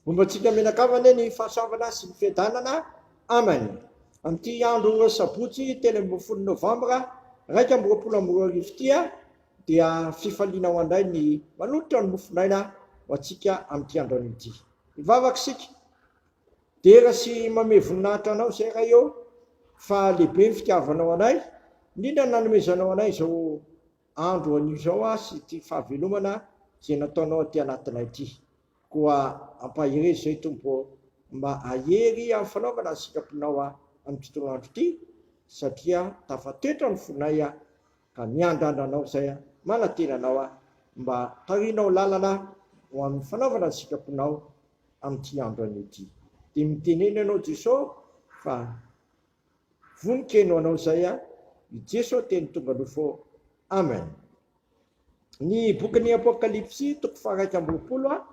Momba antsika mianakavy anie ny fahasoavana sy ny fiadanana. Amen. Amin'ity andro sabotsy 13 novambra 2021 ity dia fifaliana ho anay ny manolotra ny mofon'aina ho antsika amin'ity andro anio ity. Hivavaka isika. Dera sy mamehy voninahitra anao izay Ray ô fa lehibe ny fitiavanao anay, indrindra ny nanomezanao anay izao andro anio izao aho sy ity fahavelomana izay nataonao aty anatinay ity. Koa ampaherezo izay Tompo ô, mba hahery amin'ny fanaovana ny sitraponao aho amin'ity toron'andro ity, satria tafatoetra ny fonay aho ka miandrandra Anao izay aho, manantena Anao aho mba tarihinao lalana ho amin'ny fanaovana ny sitraponao amin'ity andro anio ity. Dia mitenena Ianao Jeso fa Vonon-keno anao izay a, i Jeso teny tonga nofo ô. Amen. Ny bokin'ny Apokalypsy toko faha-21 a,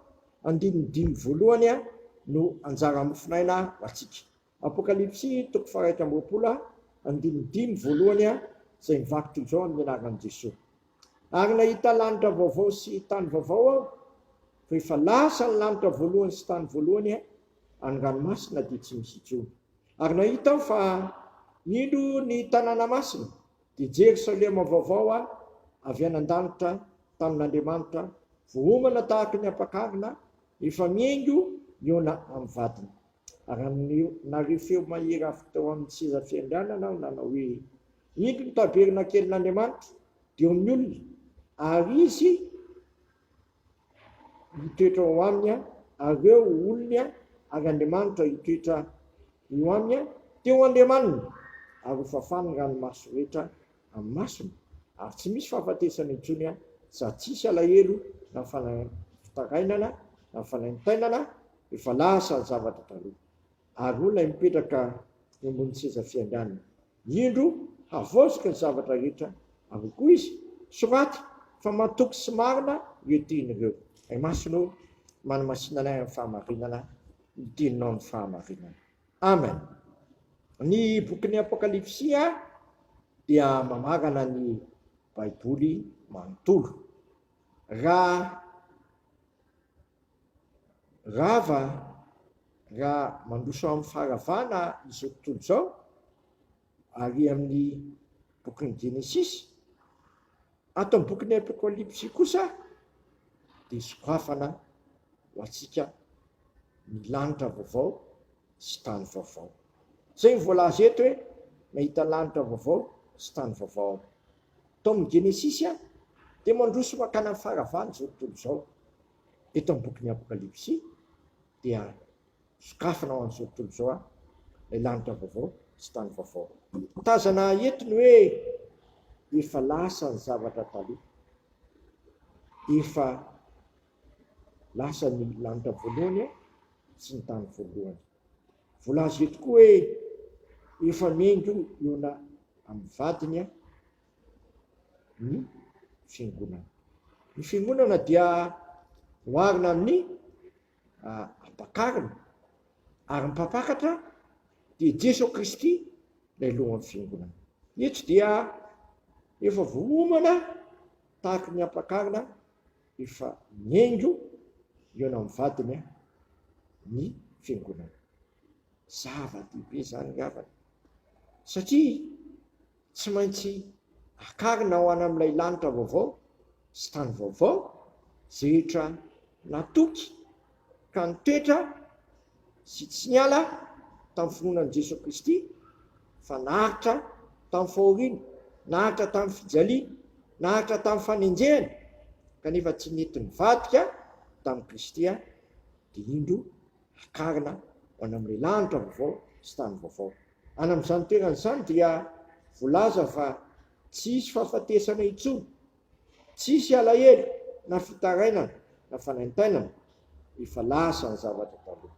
andininy dimy voalohany a, no anjara mofonaina ho antsika. Apokalypsy toko faha-21 a, andininy dimy voalohany a, izay mivaky toy izao amin'ny anaran'i Jesoa. Ary nahita lanitra vaovao sy tany vaovao aho, fa efa lasa ny lanitra voalohany sy tany voalohany a, ary ny ranomasina dia tsy misy intsony. Ary nahita aho fa indro ny tanàna masina, dia Jerosalema vaovao avy any an-danitra tamin'Andriamanitra, voaomana tahaka ny ampakarina, efa mihaingo mihaona amin'ny vadiny. Ary nahare feo mahery avy teo amin'ny seza fiandrianana aho nanao hoe, Indro ny tabernakelin'Andriamanitra dia eo amin'ny olona, ary Izy hitoetra ao aminy ary ireo ho olony ary Andriamanitra hitoetra eo aminy dia ho Andriamaniny ary ho fafany ny ranomaso rehetra amin'ny masony ary tsy misy fahafatesana intsony sady tsy hisy alahelo na fitarainana na fanaintainana efa lasa ny zavatra taloha ary hoy ilay mipetraka eo ambony seza fiandrianana Indro, havaoziko ny zavatra rehetra, ary hoy koa izy, Soraty fa matoky sy marina ireo teny ireo. Ray Masina ô, manamasina anay amin'ny fahamarinana, ny teninao no fahamarinana. Amen. Ny bokin'ny Apokalypsy dia mamarana ny Baiboly manontolo. Raha rava, raha mandroso amin'ny faharavana izao tontolo izao, ary amin'ny bokin'ny Genesisy, ato amin'ny bokin'ny Apokalypsy kosa dia sokafana ho antsika ny lanitra vaovao sy tany vaovao. Izay no voalaza eto hoe nahita lanitra vaovao sy tany vaovao aho. Tao amin'ny Genesisy dia mandroso mankany amin'ny faharavana izao tontolo izao. Eto amin'ny bokin'ny Apokalypsy dia sokafana ho an'izao tontolo izao ilay lanitra vaovao sy tany vaovao. Tazana eto ny hoe efa lasa ny zavatra taloha. Efa lasa ny lanitra voalohany sy ny tany voalohany. Voalaza eto koa hoe efa mihaingo hihaona amin'ny vadiny ny fiangonana. Ny fiangonana dia oharina amin'ny ampakarina ary ny mpampakatra dia Jeso Kristy ilay lohan'ny fiangonana. Eto dia efa voaomana tahaky ny ampakarina efa mihaingo hihaona amin'ny vadiny ny fiangonana. Zava-dehibe izany ry havana satria tsy maintsy akarina ho any amin'ilay lanitra vaovao sy tany vaovao izay rehetra natoky ka nitoetra sy tsy niala tamin'ny finoana an'i Jesoa Kristy fa naharitra tamin'ny fahoriana, naharitra tamin'ny fijaliana, naharitra tamin'ny fanenjehana kanefa tsy nety nivadika tamin'i Kristy dia indro hakarina ho any amin'ilay lanitra vaovao sy tany vaovao. Any amin'izany toerana izany dia voalaza fa tsy hisy fahafatesana intsony, tsy hisy alahelo na fitarainana na fanaintainana, efa lasa ny zavatra taloha.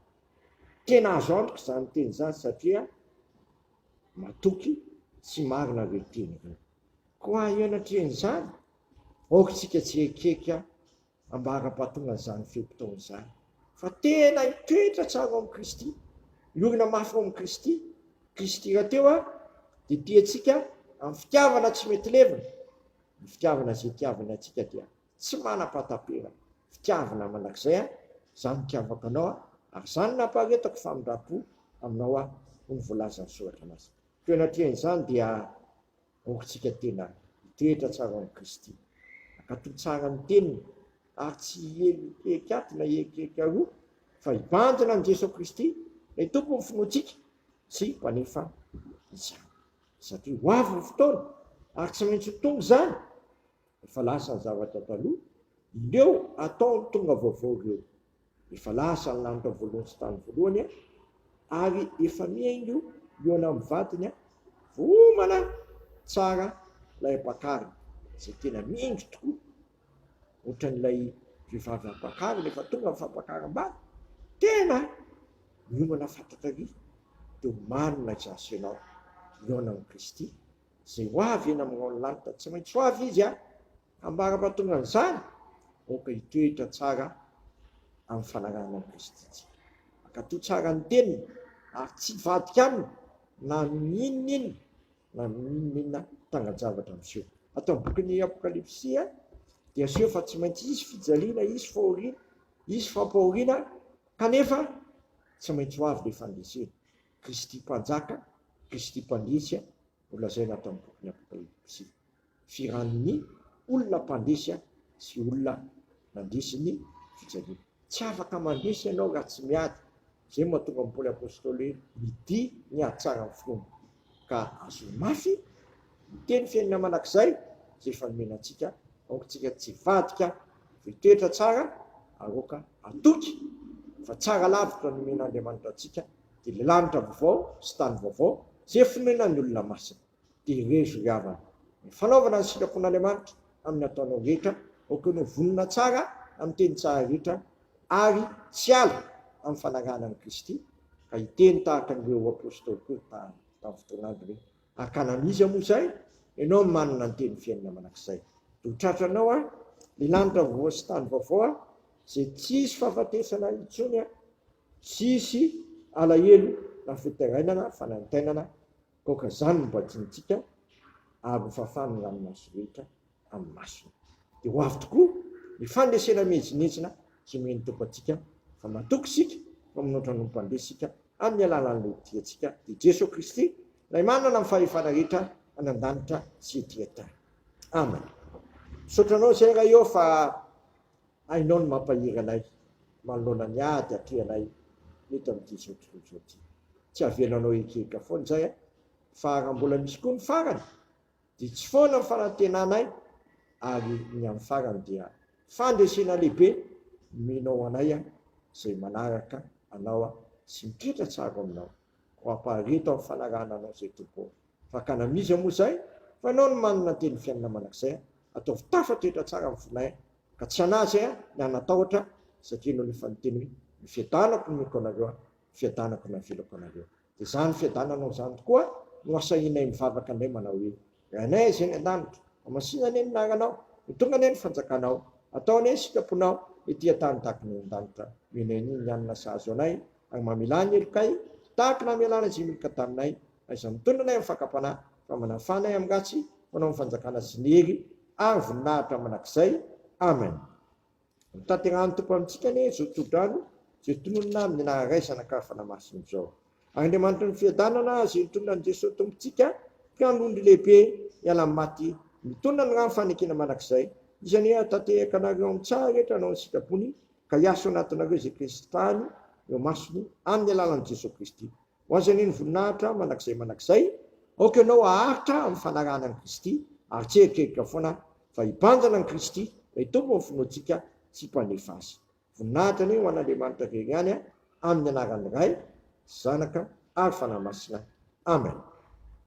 Tena azo antoka izany teny izany satria matoky sy marina ireo teny ireo. Koa eo anatrehan'izany, aoka isika tsy hierikerika ambara-pahatongan'izany fe-potoana izany, fa tena hitoetra tsara ao amin'i Kristy, hiorina mafy ao amin'i Kristy. Kristy rahateo dia tia antsika amin'ny fitiavana tsy mety levona. Ny fitiavana izay itiavany antsika dia tsy manam-pahataperana, fitiavana mandrakizay, Izaho nitiavako anao. Ary izany no nampaharetako famindram-po aminao aho, hoy ny voalazan'ny Soratra Masina. Teo anatrehan'izany dia aokantsika tena hitoetra tsara ao amin'i Kristy, hankatò tsara ny Teniny, ary tsy hierikerika ato na hierikerika aroa, fa hibanjina an'i Jesoa Kristy, ilay Tompon'ny finoantsika sy Mpanefa izany. Satria ho avy ny fotoana, ary tsy maintsy ho tonga izany, Efa lasa ny zavatra taloha, ireo ataony tonga vaovao ireo. Efa lasa ny lanitra voalohany sy tany voalohany ary efa mihaingo hihaona amin'ny vadiny voaomana tsara ilay ampakarina izay tena mihaingo tokoa. Ohatran'ilay vehivavy ampakarina efa tonga ny fampakaram-bady, tena miomana fatratra ery dia omanina izaho sy ianao hihaona amin'i Kristy. Izay ho avy eny amin'ny rahon'ny lanitra, tsy maintsy ho avy Izy an! Ambara-pahatongan'izany, aoka hitoetra tsara amin'ny fanarahana an'i Kristy isika. Hankatò tsara ny Teniny ary tsy hivadika Aminy na amin'inon'inona na amin'inon'inona trangan-javatra miseho. Ato amin'ny bokin'ny Apokalypsy dia aseho fa tsy maintsy hisy fijaliana, hisy fahoriana, hisy fampahoriana, kanefa tsy maintsy ho avy ilay fandresena. Kristy Mpanjaka, Kristy Mpandresy no lazaina ato amin'ny bokin'ny Apokalypsy. Firan'ny olona mpandresy sy olona nandresy ny fijaliana. Tsy afaka mandresy ianao raha tsy miady. Izay no mahatonga an'i Paoly Apostoly hoe midia ny ady tsara amin'ny finoana. Ka azony mafy ny teny fiainana mandrakizay izay efa nomena antsika. Aoka isika tsy hivadika fa hitoetra tsara ary aoka hatoky fa tsara lavitra ny nomen'Andriamanitra antsika dia ilay lanitra vaovao sy tany vaovao izay fonenan'ny olona masina. Dia irezo ry havana, ny fanaovana ny sitrapon'Andriamanitra amin'ny ataonao rehetra, aoka ianao vonona tsara amin'ny teny tsara rehetra ary tsy hiala amin'ny fanarahana an'i Kristy ka hiteny tahaka an'ireo Apostoly koa tamin'ny fotoan'andro hoe, Hakana an'iza moa izay? Ianao no manana ny teny fiainana mandrakizay. Dia ho tratranao aho, ilay lanitra vaovao sy tany vaovao aho, izay tsy hisy fahafatesana intsony aho, tsy hisy alahelo na fitarainana, fanaintainana, kaoka izany no banjinintsika ary ho fafan'ny ranomaso rehetra amin'ny masony. Dia ho avy tokoa ny fandresena miezinezina izay omen'ny Tompo antsika, fa matoky isika fa minoatra noho ny mpandresy isika amin'ny alalan'ilay tia antsika, dia Jesoa Kristy, ilay manana ny fahefana rehetra any an-danitra sy ety an-tany. Amen. Misaotra anao izay Ray ô fa hainao ny mampahery anay manoloana ny ady atrehanay eto amin'ity izao tontolo izao ity. Tsy avelanao hiekeka foana izay fa raha mbola misy koa ny farany dia tsy foana ny fanantenanay ary ny amin'ny farany dia fandresena lehibe nomenao anay izay manaraka anao sy mitoetra tsara ao aminao. Koa ampahareto amin'ny fanarahana anao izay Tompo ô. Fakana amin'iza moa izay fa ianao no manana ny tenin'ny fiainana mandrakizay. Ataovy tafatoetra tsara ny fonay ka tsy hanahy izay ny hanatahotra satria ianao no efa niteny hoe ny fiadanako no omeko anareo, ny fiadanako no avelako anareo. Dia izany fiadananao izany tokoa no asahinay mivavaka indray manao hoe, Rainay izay any an-danitra, hamasina anie ny anaranao, ho tonga anie ny fanjakanao, atao anie ny sitraponao ety an-tany tahaka ny any an-danitra. Omena anio ny hanina sahaza anay, ary mamelà ny helokay, tahaka ny namelàna izay meloka taminay, aiza mitondra anay amin'ny fakam-panahy, fa manafà anay amin'ny ratsy, ho anao ny fanjakana sy ny hery ary voninahitra mandrakizay. Amen. Hotanterahan'ny Tompo amintsika anie izao tsodrano izay tononina amin'ny anaran'ny Ray, Zanaka ary Fanahy Masina izao. Ary Andriamanitry ny fiadanana izay nitondra an'i Jesoa Tompontsika, mpiandry ondry lehibe hiala amin'ny maty, mitondra ny rano fanekena mandrakizay, Izy anie hahatanteraka anareo amin'ny tsara rehetra hanao ny sitrapony, ka hiasa ao anatinareo izay Kristy-tany eo masony, amin'ny alalan'i Jesoa Kristy. Ho Azy anie ny voninahitra mandrakizay mandrakizay. Aoka ianao haharitra amin'ny fanarahana an'i Kristy ary tsy hieritreritra foana fa hibanjina an'i Kristy, ilay Tompon'ny finoantsika sy Mpanefa azy. Voninahitra anie ho an'Andriamanitra irery ihany amin'ny anaran'ny Ray, Zanaka ary Fanahy Masina. Amen.